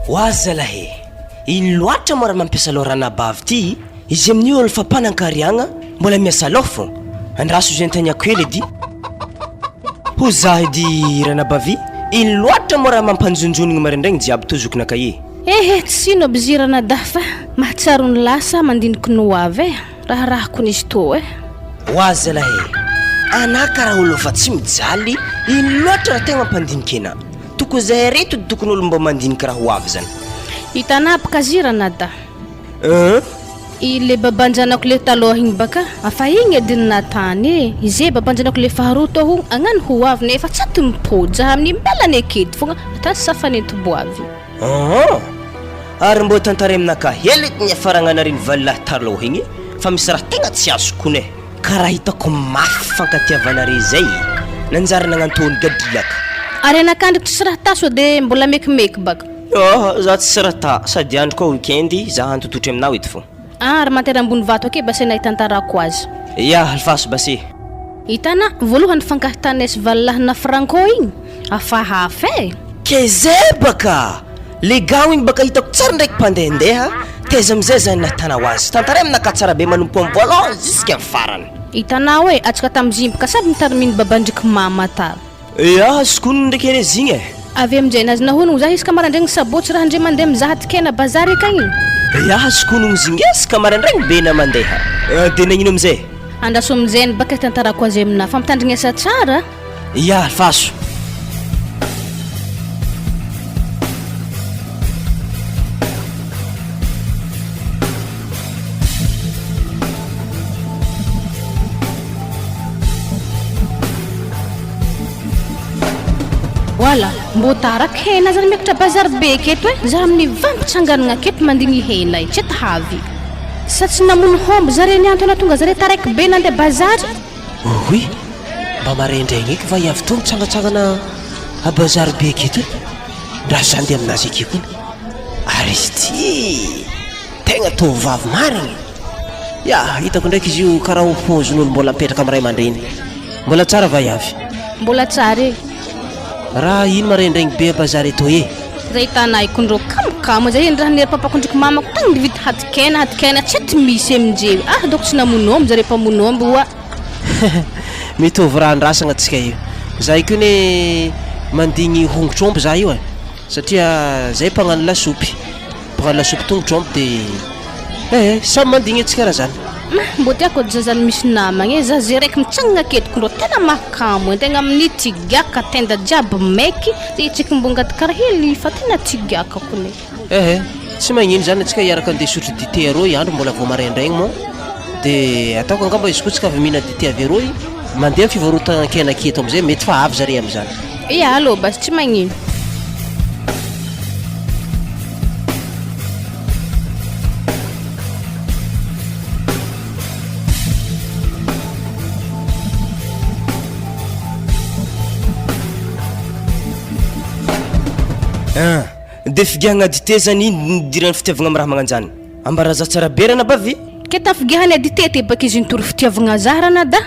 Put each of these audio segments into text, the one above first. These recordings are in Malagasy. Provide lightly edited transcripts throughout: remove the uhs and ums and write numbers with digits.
Oa zalahy e! Ino loatra moa raha mampiasa loha ranabavy ty? Izy amin'io olo fa mpanankariagna mbola miasa loha fô. Andraso izy antaniako hely edy. Ho za edy ranabavy, ino loatra moa raha mampanjonjonigny maraindraigny jiaby to zokinakahy e? Ehe, tsy ino aby zy ranadahy fa mahatsiaro ny lasa mandiniky ny ho avy e! Raharahako nisy tô e! Oa zalahy e! Anà karaha olo fa tsy mijaly, ino loatra raha tegna mampandinika anà? Tokony zahay reto de tokony olo mba mandinika raha ho avy zany. Hitanà bka zy ranadahy. Euh. I le baban-janako le talôha igny baka afa igny edy ny natany e! Ize baban-janako le faharoa tô ho agnano ho avy nefa tsy aty mipody za amin'ny mbela nekedy fogna ata safan'entim-boavy. Aa! Ary mbô tantaray aminakahy hely edy ny niafaragnanareny valilahy talôha igny fa misy raha tegna tsy azoko kony e! Karaha hitako mafy fifankatiavanare zay e! Nanjary nagnantôny gadilaka. Ary anakandriko tsisy raha ta sao de mbola mekimeky baka. Aa za tsisy raha ta, sady andro koa week-end za hantototry aminao eto fô. Aa ary mantera ambony vato ake base na hitantarako azy. Ya alfaso base. Hitana, voalohany fankahitanay sy valilahina Franco igny, hafahafa e! Ke zay baka! Le gao igny baka hitako tsara ndraiky mpandehandeha, taiza amizay zany nahitanao azy? Tantaray aminakahy tsara be manomboka am voalohany jusqu'à am farany. Hitanao e, atsika tam zimby ka sady nitariminy babandriky mama ta. Ea azoko onony ndraiky anie zigny e! Avy aminjay nazy nahonogno za isaka maraindraigny sabotsy raha ndre mandeha mizaha tikena bazary akagny. Ea azoko onogno zigny isaka maraindraigny be na mandeha. De nagnino amizay? Andraso aminjay ny baka hitantarako azy aminà fa mitandrignesa tsara. Ia alfaso. Voilà, mbô taraky hena zany miakatra bazary be aketo e, za amin'ny vampitsanganana aketo mandigny hena e, tsy tahavy. Sa tsy namono homby zare nianto nahatonga zare taraiky be nandeha bazary? Ohoy, mba maraindraigny eky va i avy tô mitsangatsangana a bazary be aketo e? Ndra za ndeha aminazy ake koa. Ary izy ty tegna tovovavy marigny. Ya, hitako ndraiky izy io karaha ho paozin'olo mbola mipetraka amin'ny ray aman-dreny. Mbola tsara va i avy? Mbola tsara e. Raha ino maraindraigny be a bazary eto e? Zay hitanay kondro kamokamo zay raha ny papako ndriky mamako tagny nividy hatikena hatikena tsy aty misy aminjeo ah doko tsy namono omby zare mpamono omby oa. Mitovy raha andrasagna tsika io. Zahay koa ne mandigny hongotr'omby za io e, satria zay mpagnano lasopy, mpagnano lasopy tongotr'omby de eh samy mandigny antsika raha zany. Mah mbô tiako edy za zany misy namagna e, za ze raiky mitsangagna aketo kondro tena mahakamo e, tegna amin'ny ty giaka tenda jiaby maiky, de tsiky mbongady karaha hely fa tena ty giaka kony. Eh eh, tsy magnino zany antsika hiaraka andeha hisotro dite aroy andro mbola vao maraindraigny moa de ataoko angamba izy koa tsika avy mihina dite avy aroy mandeha am fivarotan-kena aketo amizay mety fa avy zare amizany. Ia alou basy tsy magnino. Ah, de figiahagna dite zany ino nidiran'ny fitiavagna am raha magnanjany? Ambara za tsara be ranabavy. Ke tafigiahana dite te baka izy nitory fitiavagna za ranadahy.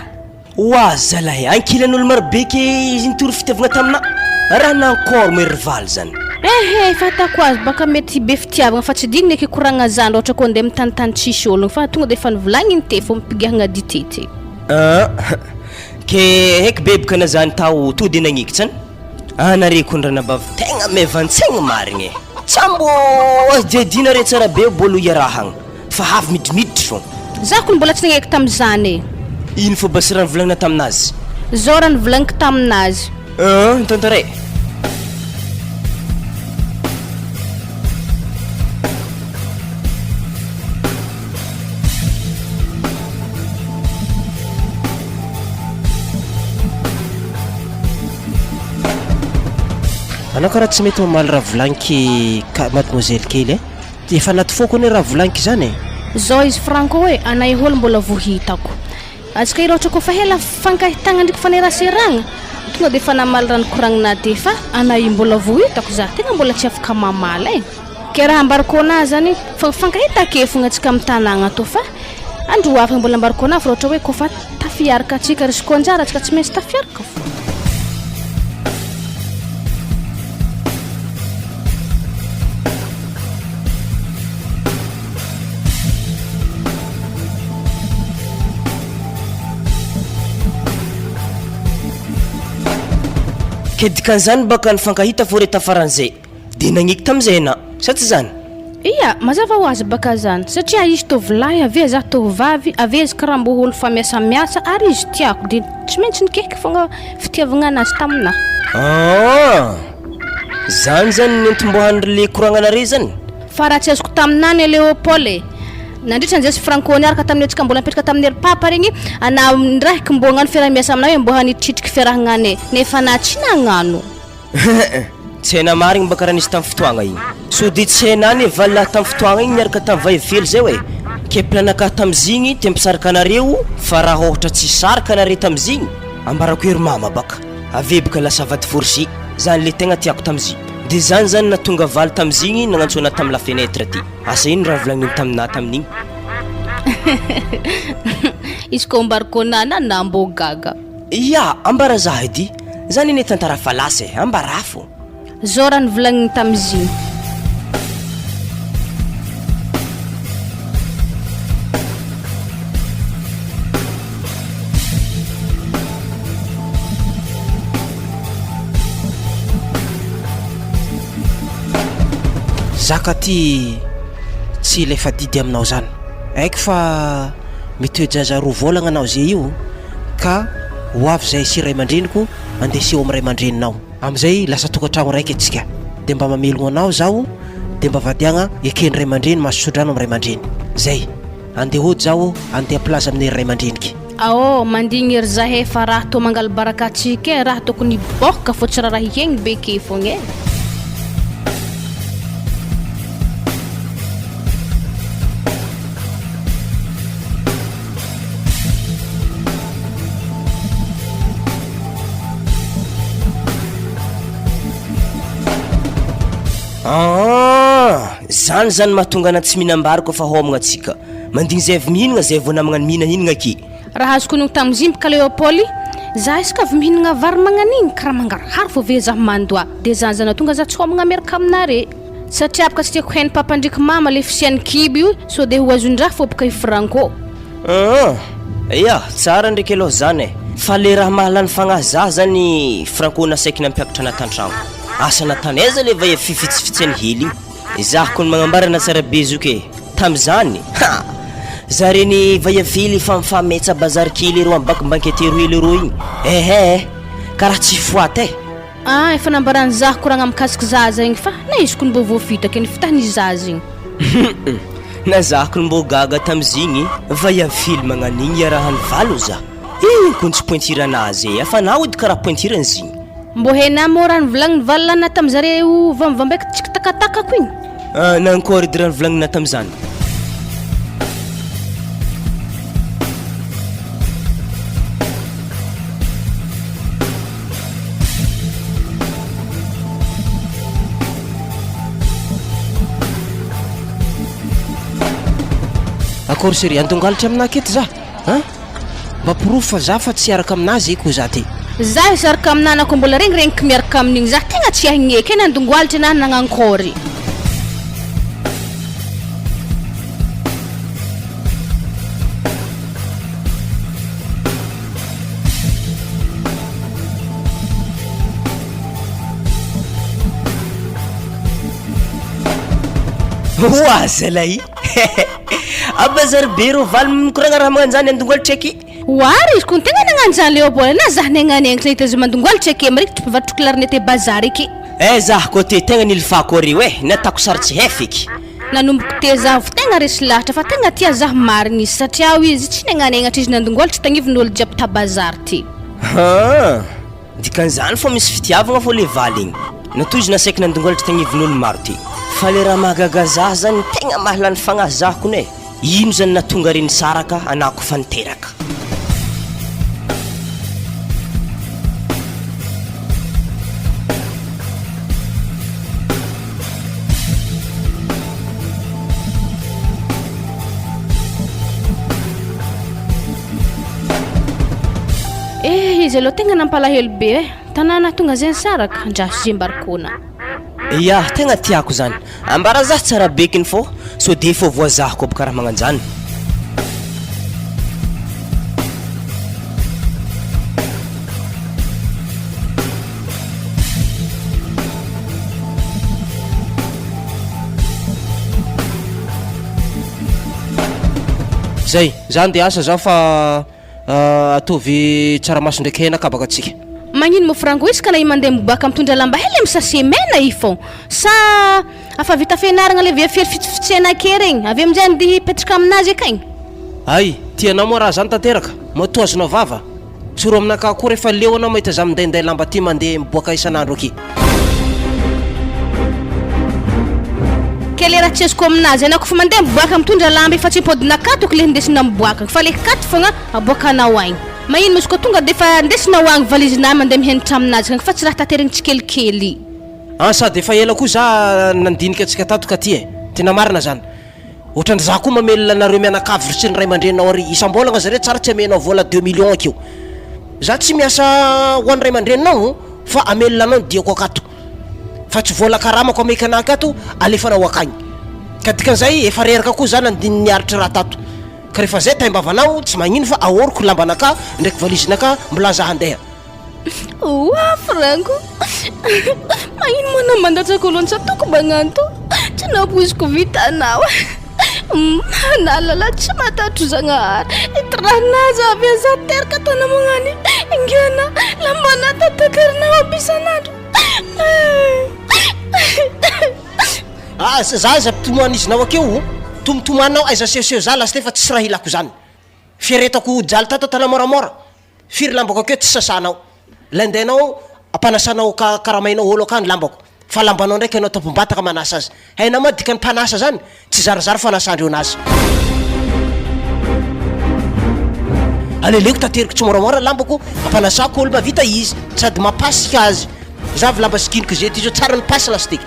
Oa zalahy, ankilan'olo maro be ke izy nitory fitiavagna tamina, raha nankôry moa ry valy zany. Ehe, efa atako azy baka mety be fitiavagna fa tsy digny eky koragna zany raha ohatra koa andeha mitanitany tsisy ologno fa tonga de efa nivolagniny te fô mpigiahagna dite te. Ah, ke heky beboka na zany tao to de nagniky tsany. Anare kony ranabavy tegna maivan-tsaigny marigny e! Tsa mbô adiadina re tsara be bôlo iarahagna fa avy midrimidritry fô. Za kony mbola tsy nagnaiky tamizany e! Ino fô basy raha nivolagnina taminazy? Zao raha nivolagniko taminazy. An, tantaray. Anao karaha tsy mety mamaly raha volagniky ka mademoiselle kely eh. Efa anaty foko anie raha volagniky zany e. Zao izy Franco e, anay hôly mbola vo hitako. Atsika ira ohatra koa fa hela fankahitagna ndriky faneraseragna, tonga de efa namaly raha nikoragnina te fa anay mbola vo hitako za tegna mbola tsy afaka mamaly e. Ke raha ambarako anah zany fa mifankahita ake fogna atsika am tanagna atô fa andro hafa mbola ambarako anah fa raha ohatra hoe kôfa tafiaraka atsika ry ko anjara atsika tsy maintsy tafiaraka fô. Ke dikan'izany baka nifankahita fô re tafaran'izay de nagneky tamizay anà, sa tsy zany? Ia, mazava ho azy baka zany, satria izy tovolahy avy eo za tovovavy, avy eo izy karaha mbô olo fa miasamiasa ary izy tiako de tsy maintsy nikehiky fogna fitiavagna anazy taminah. Aa! Zany zany nentim-boahan'ry le koragnanare zany? Fa raha tsy azoko taminah ny Léopold e! Nandritra ny zay sy Franco niaraka tamin'ny antsika mbola nipetraka tamin'ny ry Papa regny, anah ndraiky mbô hagnano fiaraha-miasa aminah hoe mbô hanitritriky fiarahagna anay, nefa anah tsy nagnano. Hum tsy hainà marigny mba karaha nisy tam fotoagna igny. Sao de tsy hainà ne valilahy tam fotoagna igny niaraka tam vahively zay oe. Ke planakah tamzigny te mpisaraka anareo fa raha ôhatra tsy saraka anare tamzigny ambarako ery mama baka avy eo bka lasa va divorcé zany le tegna tiako tamzy. De zany zany nahatonga valy tamzigny nagnantso anah tam la fenetre ty. Asa ino raha volagniny taminah tamin'igny. Izy ko ambarako anah na mbô gaga. Ya, ambara za edy. Zany anie tantara fa lasa e, ambarà fô. Zao raha nivolagniny tamizigny. Zaka ty tsy ilay fadidy aminao zany. Haiko fa mitoe-jaza roa vôlagna anao ze io ka ho avy zahay sy ray aman-dreniko andeha seho amin'ny ray aman-dreninao. Amin'izay lasa tokantragno raika antsika. Dia mba mamelogno anao zaho dia mba vadiagna eken'ny ray aman-dreny mahazo tsodrano amin'ny ray aman-dreny. Zay. Andeha hody zaho andeha am-pilaza amin'ny ray aman-dreniky. Aô, mandigny ery zahay fa raha tô mangala-baraka atsika e, raha tokony hiboaka fô tsy raraha hiegny be ke fogna e. Aa! Zany zany mahatonga ana tsy mihinam-bary koa fa homagna tsika. Mandigny zay avy mihinagna zay vao namagna ny mihinanhinagna aky. Raha azoko onogno tamin'izimby ka Léopold, za isaka avy mihinagna vary magnan'igny karaha mangarahara fô ve za mandoa de zany zany tonga za tsy homagna miaraka aminare. Satria boka tsy tiako hain'i papa ndreky mama le fisian'ny kibo io sao de ho azon-draha fô boka i Franco. Aa! Ya, tsara ndreky aloha zany e! Fa le raha mahalany fagnahy za zany Franco nasaiky nampiakatra anah tantragno. Asa na tany aiza le vaiavy fifitsifitseny hely igny. Izaho kony magnambara na tsara be zoky e! Tamizany, ha! Za reny vaiavy hely efa mifametsa bazary kely eroa am bac banquette eroa hely eroa igny, ehe eh! Karaha tsy foite e! Ah, efa nambaran'i Zaho koragna mikasiky zaza igny fa na izy kony mbô voafitaka iny fitahiny zaza igny. Hum! Na za kony mbô gaga tamizigny, vaiavy hely magnano igny iarahany valo za. Igny kony tsy pointure anazy e, afa anao edy karaha pointure an'zigny. Mbô hainà moa raha nivolagniny valilana tamizareo vamivambaiky tsikitakatàkako igny? Ah, nankôry edy raha nivolagninà tamizany? Akory chérie, andongalitra aminah aketo za an! Mba porofo fa za fa tsy hiaraka aminazy e ko za ty. Za hisaraka aminah na ko mbola regniregniko miaraka amin'igny za tegna tsy ahigneky e nandongoalitra na nagnankôry. Oa zalahy! A bazary be rô valy mikoragna raha magnanjany andongoalitra aky. Oa ry izy kony tegna nagnanjany Léopold na zah nagnanenitra nahita izy mandongoalitra aky marikitry mpivarotro clarinette bazary aky. Eh zah koa te tegna nilifako areo eh, natako sary tsy hay feky. Nanomboka teo zaho vao tegna resy lahatra fa tegna tia zaho marigny izy satria aho izy tsy nagnanagnatra izy nandongoalitra tagnivon'olo jiaby ta bazary ty. Haa! Dikan'izany fô misy fitiavagna fô le valy igny. Natoa izy nasaiko nandongoalitra tagnivon'olo maro ty. Fa le raha mahagaga zaho zany tegna mahalany fagnahy zaho kony e! Ino zany nahatonga re nisaraka anah kofa niteraka? Eh, izy aloha tegna nampalahelo be eh. Tanàna tonga zay nisaraka, andraso zay mbarikona. Ya, tegna tiako zany. Ambara zah tsara bekiny fô sao de fô voazahako aby karaha magnanjany. Zay, za ndeha asa za fa ataovy tsaramaso ndraiky hena kabaka atsika. Magnino moa franco isaka na i mandeha miboaka mitondra lamba hely am sachet mena i fô sa afa vita fianaragna le viafiery fitsifitsena ake regny avy amizay andeha hipetraka aminazy akagny. Hay, tianao moa raha zany tanteraka? Moa toa azonao vava? Tsoro aminakahy koa rehefa leo anao mahita za mindainday lamba aty mandeha miboaka isan'andro aky. Ke le raha tsy azoko aminazy anao kofa mandeha miboaka mitondra lamba efa tsy ampodina akatoko le hindesinao miboaka fa le kato fogna aboakanao agny. Magnino moa izy koa tonga de efa andesinao agny valizinao mandeha mihenitra aminazy akagny fa tsy raha taterigny tsikelikely. An sady efa ela koa za nandinika antsika tato ka ty e! Tena marina zany. Ohatran za koa mamelona anareo mianakavy ry sy ny ray aman-dreninao ary isam-bolagna zareo tsara tsy amenao vola deux millions akeo. Za tsy miasa ho an'ny ray aman-dreninao fa amelona anao ny diako akato. Fa tsy vola karamako ameko anah akato alefanao akagny. Ka dikan'izay efa reraka koa za nandiny niaritra raha tato. Ka rehefa zay taim-bavanao tsy magnino fa aoriko lambanakah ndraiky valizinakah mbola za handeha. Oa Franco, magnino moa anao mandatsaka olo an-tsatoko magnano tô? Tsy nampoiziko vitanao Manalala tsy matatro Zagnahary Ity raha avy aza teraka tana magnano ingana lambana tatatarinao aby isan'andro. Ah, za aiza mpitomoanizinao akeo o? Tomotomoaninao aiza sehoseho za lasteo fa tsisy raha ilako zany. Fieretako jaly tato tana moramora. Firy lambako akeo tsy sasanao. Laindainao ampanasanao ka karamainao olo akany lambako. Fa lambanao ndraiky anao tompom-bataka manasa azy. Hainao ma dikan'ny mpanasa zany? Tsy zarizary fanasandreo nazy. Aleleoko tateriko tsimoramora lambako ampanasako olo mavita izy sady mampasika azy. Za avy lamba sikiniko zety zao tsara ny pasy lasiteky.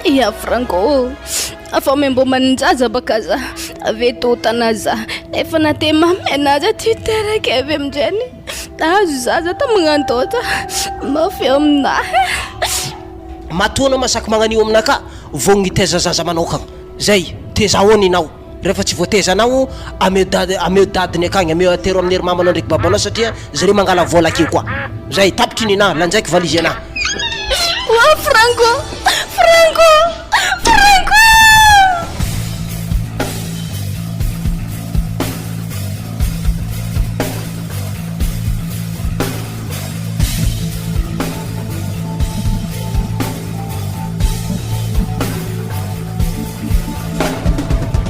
Ya Franco ô, afa membo maninjaza baka za avy eto tana za efa nate mamena za ty teraka avy aminjeny nahazo zaza tamagnantota mafy aminahy. Matoa anao masaky magnanio aminakahy vao nitaiza zaza manokagna zay tezao ninao rehefa tsy voatezanao ameo dad ameo dadiny akagny ameo atero amin'ny ery mamanao ndraiky babanao satria zareo mangala vola akeo koa zay tapitry ninahy lanjaiko valise anahy. Oa Franco! Franco! Franco!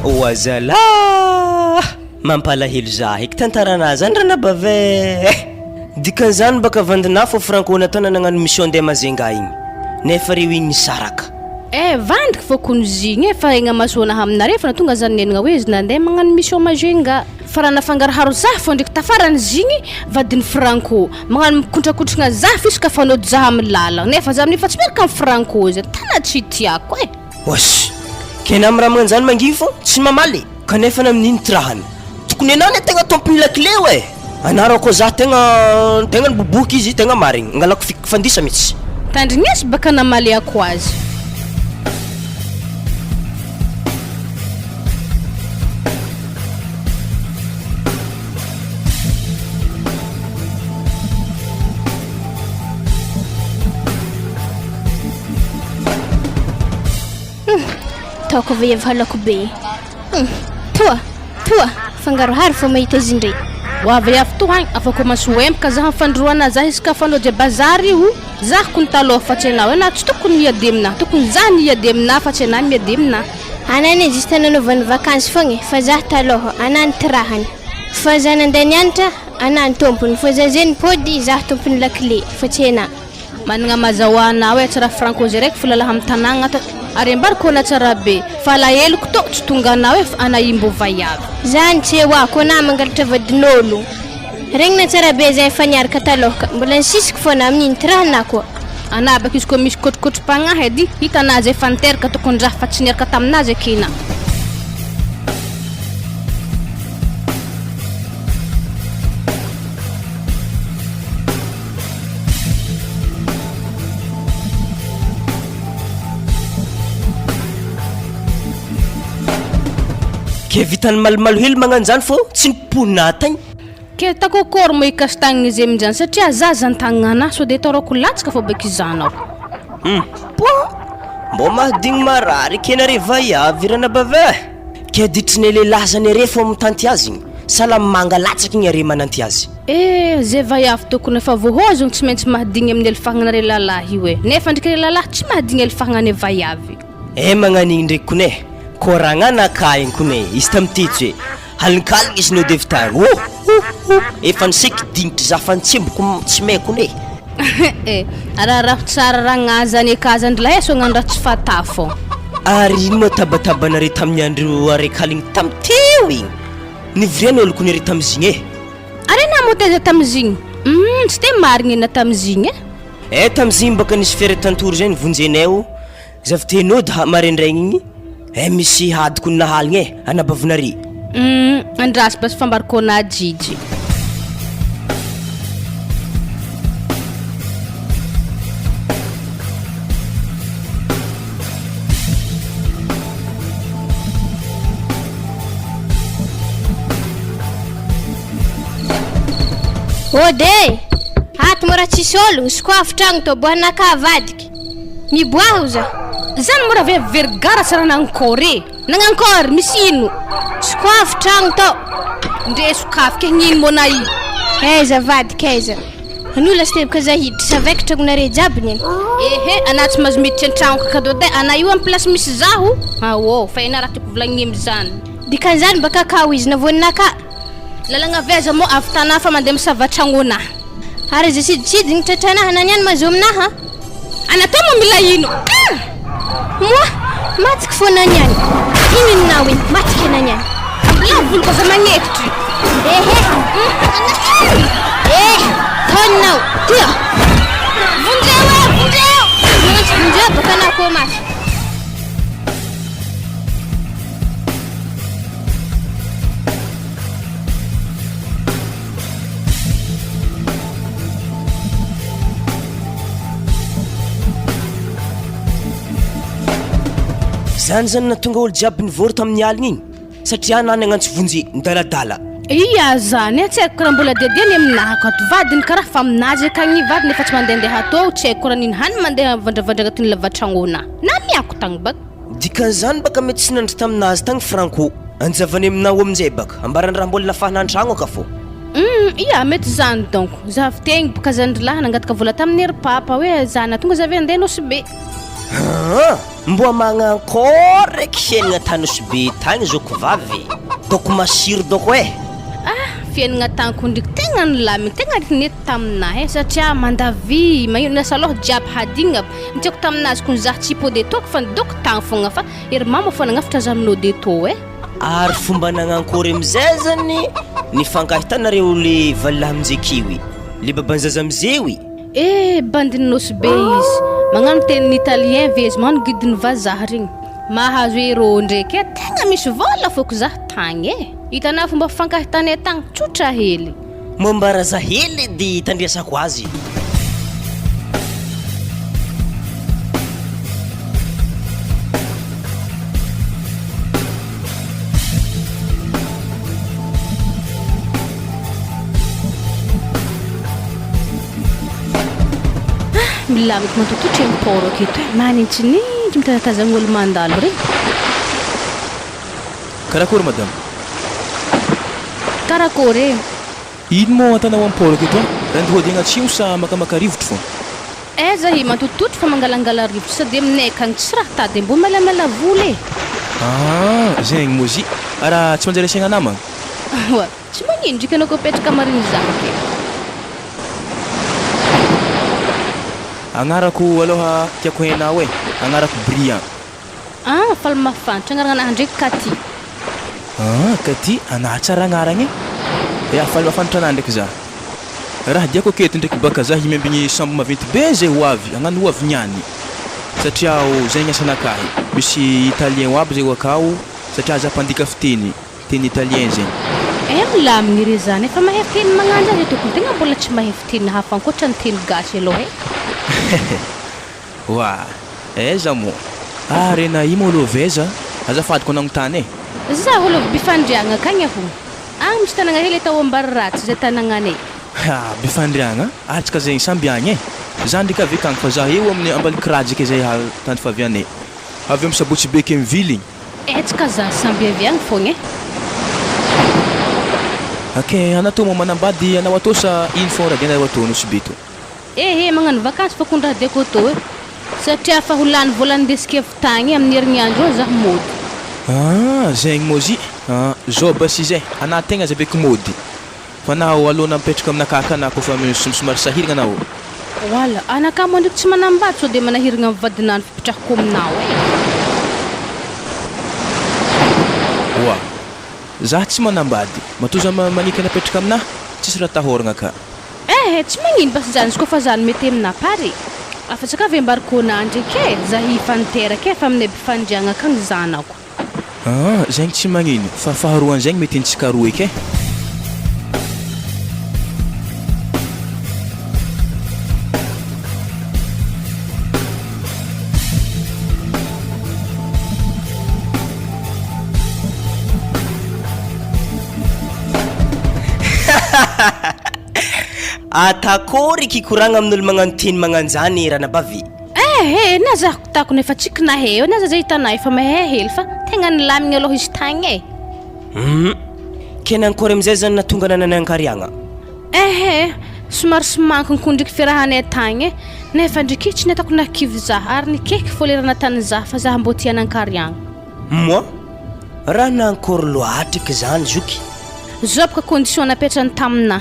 Oazalah! Mampalahelo za eky tantaranà zany ranabavy eh! Dikan'izany baka vandinà fô Franco nataona nagnano mission ndeha Majunga igny nefa reo igny nisaraka. Eh vandiky fô kony zigny eh fa egna masoana aminareo fa natonga zany nenagna hoe izy nandeha magnano mission Majunga fa raha nafangaroharo zah fô ndreky tafarany zigny vadiny Franco magnano mikontrakontragna zah f'izy ka fanody zah amy lalagna nefa zah amin'io fa tsy miaraka amy Franco zay tana tsy tiako eh. Oas! Kena am raha magnanjany manginy fô tsy mamaly e! Kanefa na amin'ino ty rahany tokony enao anie tegna tompony lakile io e! Anarako koa za tegna tegna niboboky izy tegna marigny angalako fi fandisa mitsy. Tandrignesy baka namaliako azy. Hum, taoko vehivavy halako be. Hum, toa, toa, fangaroharo fô mahita izy indray. Ho avy avy toa agny, afaka maso empaka zaho amin'ny fandroana zah isaka fanao bazary io, zah kony taloha fa tsy anao, enao tsy tokony miady aminah, tokony zah ny hiady aminah fa tsy anah miady aminah. Anah anie juste nanaovany vakansy fogna e, fa zah taloha, anah nitirahany. Fa zah nandeha nianatra, anah ny tompony, fa zah zay nipody, zah tompon'ny lakile, fa tsy enah. Managna mazahoa anao e tsara franco zay raiky folalaha am tanagna ato ary ambarako ana tsara be fa alaheloko tô tsy tonga anao e fa ana imbo vaiavy. Zany tsy eo ako anah mangalatra vadin'olo. Regny na tsara be zay efa niaraka taloha ka mbola nisisiko fona amin'iny ty raha na koa. Anah baka izy koa misy kotrokotrom-pagnahy edy hita anah zay efa niteraka tokony raha fa tsy niaraka taminazy aky na. Ke vitan'ny malomalo hely magnano zany fô tsy niponina tagny. Ke tako akôry moa ikasitagny izy aminjany satria zaza an-tagnana sao de atao latsaka fô baka izanao. Hum, poa! Mbô mahadigny marary ke nare vaiavy ranabavy eh! Ke ditrin'e lehilahy zany are fô mitanty azy igny, sahala manga latsaky igny are mananty azy. Eh, ze vaiavy tokony efa voahozogno tsy maintsy mahadigny amin'ny alifagnanare lalahy io eh, nefa ndriky re lalahy tsy mahadigny alifagnane vaiavy. Eh magnan'igny ndreky kone eh, kôragnanakahy igny kone izy tamy teto eh, alinkaligny izy nody avy tagny, oh oh oh, efa niseky dignitry za fa nitsemboko tsy may kone eh. Eh, araharaho tsara ragnah zany eka zany ry lahy eh, sao hagnano raha tsy fatafo. Ary ino moa tabatabanare tamin'ny andro araikaligny tamy teo igny? Nivorian'olo olo kone re tamizigny eh. Ary enah moa taiza tamizigny? Humm tsy de marigny enah tamizigny eh. Eh tamizigny baka nisy fiara tantory zay nivonjenay o, zavy te nody ha maraindraigny igny eh misy hady kony nahaligny eh anabavinare. Humm andraso basy fambariko anah jijy. Ode e! Ato mora tsisy ologno, sokafo tragno tô boahanakahy avadiky. Miboaha oza. Zany mora ve very gara tsara nankôry e! Nagnankôry, misy ino? Sokafo tragno tô. Ndre sokafo ke gnino mô na i? Aiza avadiky aiza? Anio lasa teboka za hiditra, savaiko tragnonare jiaby neny. Ehe, anah tsy mahazo miditra an-tragnoko cadeau dai, anah io am place misy zaho, aô, fa enah raha tiako volagniny amizany. Dikan'izany mba kakao izy navoaninakà. Lalagna avy aiza moa avy tanà fa mandeha misava tragnonah. Ary aza sidisidiny tratranah anah niany mahazo aminaha a. Anah tô moa mila ino ah! Moa matiky fona niany. Ino inonao iny, matiky anah niany. Ambilao voloko aza magnekitry. Ehe. Eh, taoninao, tia. Vonjeo eh, vonjeo. Magnantso vonjeo baka anah koa mafy. Zany zany nahatonga olo jiaby nivory tamin'ny aligny igny satria anah nagnantso vonjy nidaladala. Ia zany e, tsy haiko karaha mbola diadia ny aminahy akato vadiny karaha fa aminazy akagny vadiny efa tsy mandehandeha atô tsy haiko karaha nino hany mandeha mivandravandra agnatin'ny lavatragnonah na miako tagny baka. Dikan'izany baka mety tsy nandry taminazy tagny Franco. Anjavany aminao aminjay baka. Ambarany raha mbola nafahana antragno aka fô. Hum, ia mety zany donc. Za avy tegny boka zandry lahy nangataka vola tamin'i ry papa hoe za nahatonga za ve andeha Nosy Be. Haa, mboa magnankôry raiky fiaignana tany Nosy Be tagny zoko vavy. Doko masiro doko eh. Ah, fiaignana tagny ko ndriky tegna nilamigny, tegna nety taminahy eh, satria mandavy, magnino, ny asa lôha jiaby hadigny aby. Ny tiako taminazy kony zah tsy hipody etoa fa nidoko tagny fogna fa ery mama fô nagnafatra zah minody etoa eh. Ary fomba nagnankôry amizay zany nifankahitanareo le valilahy amizay kiwi le baban'ny zaza amizay wi? Eh bandin'i Nosy be izy, magnano tenin'ny italien ve izy, magnano guide-n'ny vazaha regny, mahazo euro ndraiky eh, tegna misy vôla fôko zah tagny eh, hitanà fomba fifankahitanay tagny, tsotra hely. Mambaraza hely edy tandriasako azy. Milamiko matototra eny port aketo e, manintsinintsy mitazatazagna olo mandalo regny. Karakôry madame? Karakôry e? Ino moa atanao am port aketo a? Raha hody agny atsimo sa makamaka rivotro fô? Aiza i matototro fa mangalangala rivotro sady aminay akagny tsisy raha tady mbô malamala vola e! Ah zegny moa zy raha tsy manjary asiagna namagna? Oa, tsy magnino ndriky anao kô petraka marigny zah ke. Agnarako aloha tiako hainao e, agnarako Brian. Ah, faly mahafantatra agnarana anahy ndreky Katy. Ah, Katy, anah tsara agnaragna e. Ya, faly mahafantatra anah ndraiky zah. Raha diako aketo ndraiky baka zah himiambigny sambo maventy be zay ho avy, hagnano ho avy niany. Satria aho zay ny asanakahy. Misy italien ho aby zay ho akao, satria zah mpandika fiteny, teny italien zegny. Eh milamigny re zany e, fa mahay fiteny magnano zany zay tokony, tegna mbola tsy mahay fiteny hafa ankoatra ny teny gasy aloha e. Oa! Aiza moa? Ah rena i moa love aiza? Azafady ko nagnontany e! Zaho love Bifandriagna akagny aho. Agny misy tanagna hely atao Ambariratsy zay tanagnanay. Ha! Bifandriagna? Atsika zegny samby agny e! Za ndreky avy akagny fa za eo amin'ny Ambalikirajy ake zay tany favianay. Avy eo am Sabotsy be ake mivily igny. Etsy ka za samby avy agny fogna e. Ok, anao tô moa manambady anao atô sa ino fô raha dianareo atô Nosy Be tô? Ehe, magnano vakansy fô kony raha diako atô e. Satria fa ho lany vola nindesiko avy tagny amin'ny herignandro eo zaho mody. Ah, zegny môzy ah, zao basy izy e, anah tegna aza beky mody. Fa nao alôna mipetraka aminakahy ka na kôfa somary sahiragna anao. Voila, anakahy moa ndraiky tsy manambady sao dia manahiragna amin'ny vadinah ny fipetrahako aminao e. Oa, zah tsy manambady, matoa zah manikana apetraka aminah, tsisy raha atahoragna ka. Eh, tsy magnino basy zany izy koa fa zany mety aminah pare. Afa-tsy ka ve mbarikônah ndraiky e, zah efa niteraka e, fa aminay bifandriagna akagny zanako. Aa zegny tsy magnino fa faharoan'zegny mety hintsika roa eky e. Atakory kikoragna amin'olo magnano teny magnanjany ranabavy. Eh eh, na za takona efa tsy kinahe eo, na za zay hitanà efa mahay hely fa tegna nilamigna aloha izy tagny e. Hum, ke nankôry amizay zany nahatonga anà nanankariagna? Eh eh, somary somankiny ndriky fiarahanay tagny e, nefa ndriky tsy nataoko nahakivy za ary nikeky fô lera natany za fa za mbô tia anankariagna. Moi? Raha nankôry loatra eky zany zoky. Zao boka condition napetrany taminà.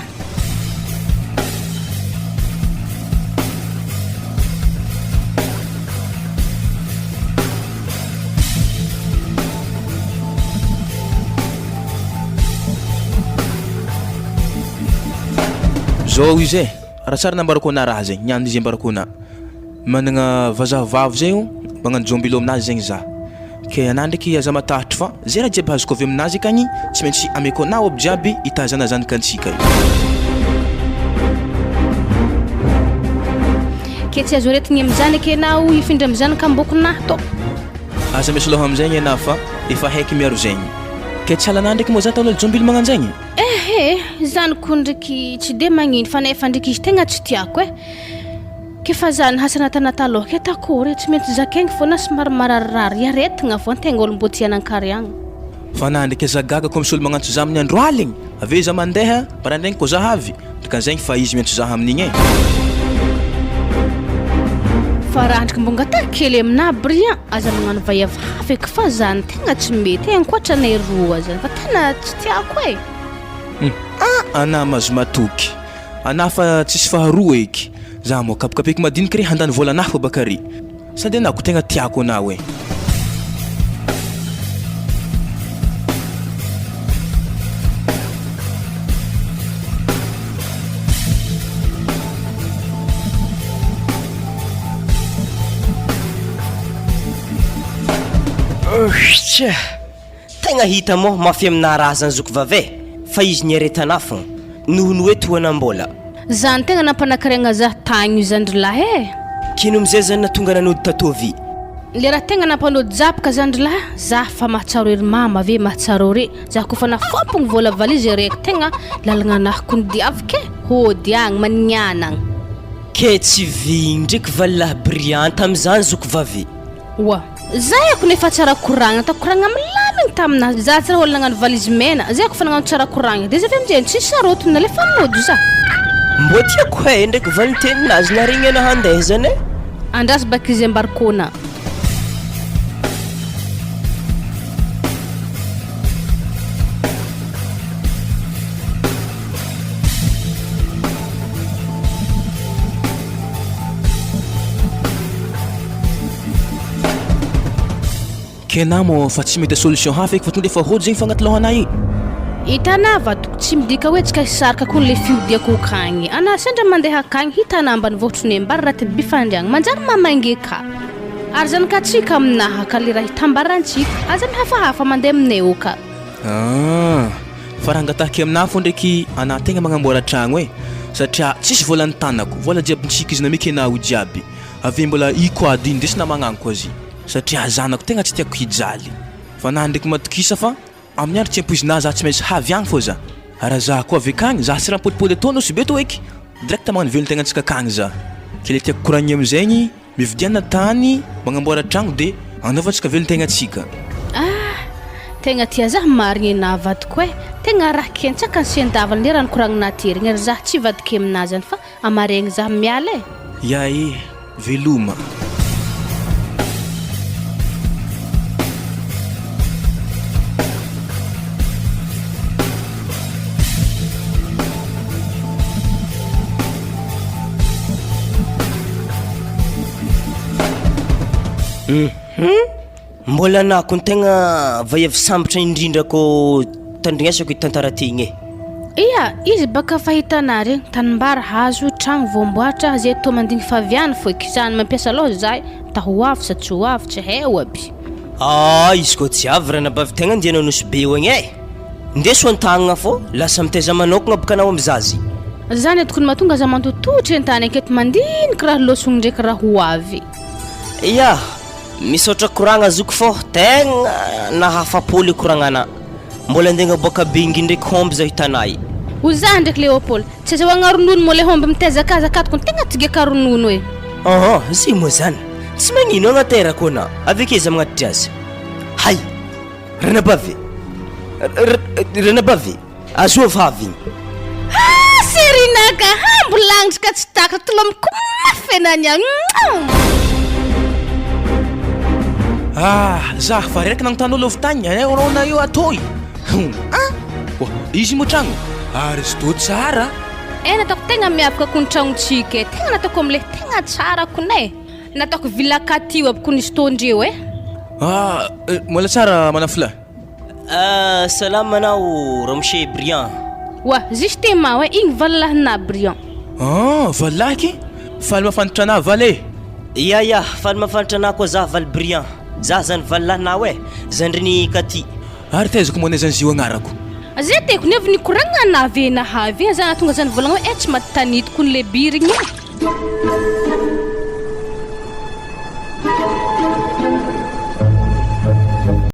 Zao izy e, raha tsara nambarako anà raha zegny, niany izy ambarako anà, managna vazaha vavy zay o, magnano jômbilo aminazy zegny za, ke anà ndraiky aza matahotro fa zay raha jiaby azoko avy aminazy akagny tsy maintsy ameko anao aby jiaby hitazana zanakantsika io. Ke tsy azo aretigny amizany ake enao hifindra amizany ka mbôko nah tô. Aza misy loha amizegny enà fa efa haiky miaro zegny. Ke tsy halanà ndraiky moa za ataon'olo jômbilo magnanjegny? Ehe, zany ko ndriky tsy de magnino fa nefa ndriky izy tegna tsy tiako e. Ke fa zany hasana tana taloha ke takory e, tsy maintsy zakaigny fô na somary mararirary aretigna fô antegna olo mbô tia anankariagna. Fa na ndraiky aza gaga ko misy olo magnantso za amin'ny andro aligny, avy eo za mandeha, maraindraigny ko za avy, dikan'izegny fa izy miantso za amin'igny e. Fa raha ndriky mbô angatahiko kely aminà Brian, aza magnano vaiavy hafa eky fa zany tegna tsy mety e, ankoatranay roa zany fa tegna tsy tiako e. Hum ah anà mahazo matoky, anà fa tsisy faharoa eky, za moa kapikapiky madiniky re handany vôlanà fô baka re. Sady anah ko tegna tiako anao e. Tsia! Tegna hita moa mafy aminà raha zany zoky vavy e! Fa izy niaretana fô noho ny hoe tohanam-bola. Zany tegna nampanakarena zah tagny io zandry lahy e! K'ino amizay zany natonga nanody tato vy? Le raha tegna nampanody zah bka zandry lahy, zah fa mahatsaro ery mama ve mahatsaro re, zah kofa nafompogny vola valise araiky tegna lalagna anah kony diaviko e, hody agny manignana agny. Ke tsy vy ndreky valilahy brillant tamizany zoky vavy. Oa. Zay ako nefa tsara koragna, ataoko koragna milamigny taminazy, za tsy raha olo nagnano valise mena, zay ako fa nagnano tsara koragna, de izy avy amizay tsy sarotiny nalefa nody za. Mbô tiako hay ndraiky valinteninazy naregny anah handeha zany e. Andraso baka izy ambarikôna. Kena moa fa tsy mety solution hafa eky fa tonga defa hody zegny fa agnaty lohanay igny. Hitanà vadiko, tsy midika hoe tsika hisaraka koa le fihodiako akagny. Anà sendra mandeha akagny, hitanà ambanivohitry Nembary raha ty bifandriagna, manjary mamangy ka. Ary zany ka tsika aminaha ka le raha hitambarantsika, aza mihafahafa mandeha aminay eo ka. Ah, fa raha angatahiko aminà fô ndraiky anà tegna magnamboara tragno e, satria tsisy vôla ny tagnako, vôla jiaby ntsiky izy nameko enao io jiaby, avy eo mbola i koa ady indesina magnano koa zy, satria zanako tegna tsy tiako hijaly, fa anà ndraiky matokisa fa amin'ny andro tsy ampoizinà za tsy maintsy havy agny fô za, raha za koa avy akagny za tsy raha mipodipody atô Nosy be tô eky, direct magnano velon-tegnantsika akagny za, ke le tiako koragnina amizegny. Mividiana tany, magnamboara tragno de anaovantsika velon-tegnantsika. Ah! Tegna tia zah marigny enah vadiko eh, tegna raha kentsaka ny sendavany le raha nikoragninah ty regny ary zah tsy hivadika aminah zany fa amaregny zah miala eh. Ya eh, veloma. Hum! Mbola anah ko ny tegna vaiavy sambatra indrindra ko tandrignesako ity tantara ty igny e. Ia, izy baka fahitana regny, tanimbary, hazo, tragno voamboatra, zay toa mandigny faviany foiky, zany mampiasa loha zahay, ta ho avy sa tsy ho avy, tsy hay aby. Ah, izy koa tsy avy ranabavy tegna andianao Nosy Be io agny e! Ndeso an-tagnana fô lasa mitaiza manokagna boka anao amy zaza. Zany tokony mahatonga za mantotohotry entany aketo mandiniky raha lôsogny ndraiky raha ho avy. Ya, misaotra koragna zoky fô tegna nahafapo le koragnanà. Mbola andeha agnaboaka bengy ndraiky homby zaho hitanà i. Ho za ndraiky Léopold, tsy azahoagna ronono moa le homby mitaiza kaza tokony tegna tigaka ronono e. Ôhô, zay moa zany, tsy magnino agnaterako anà, avy ake za magnatitry azy. Hay! Ranabavy e! Ranabavy e! Azovy avy igny. Ah Serina ka hambo lagnitry ka tsy takatra tolomiko mafy enah niany. Ah zah fa reraka nanontany olo avy tagny eh rô na io atoy hum ah oa izy moa tragno ary izy tô tsara. Eh nataoko tegna miavaka kony tragnontsika eh, tegna nataoko amle tegna tsara kony eh, nataoko villa Catio aby kony izy tô ndreo eh. Ah mbola tsara manafila. Ah, salama anao ramose Briand. Oa, justement hoe igny valalahinà Briand. Ah, valalahy ky? Faly mahafantatra anà valy e! Ya ya, faly mahafantatra anà koa zah valy Briand. Zah zany valalahinao e, zandrin'i Cathy. Ary taiza ko moa zany zio agnarako? Zay teko ne avy nikoragna anà ve nahavy zah nahatonga zah nivolagna hoe eh tsy maty tanity kony le birigny e.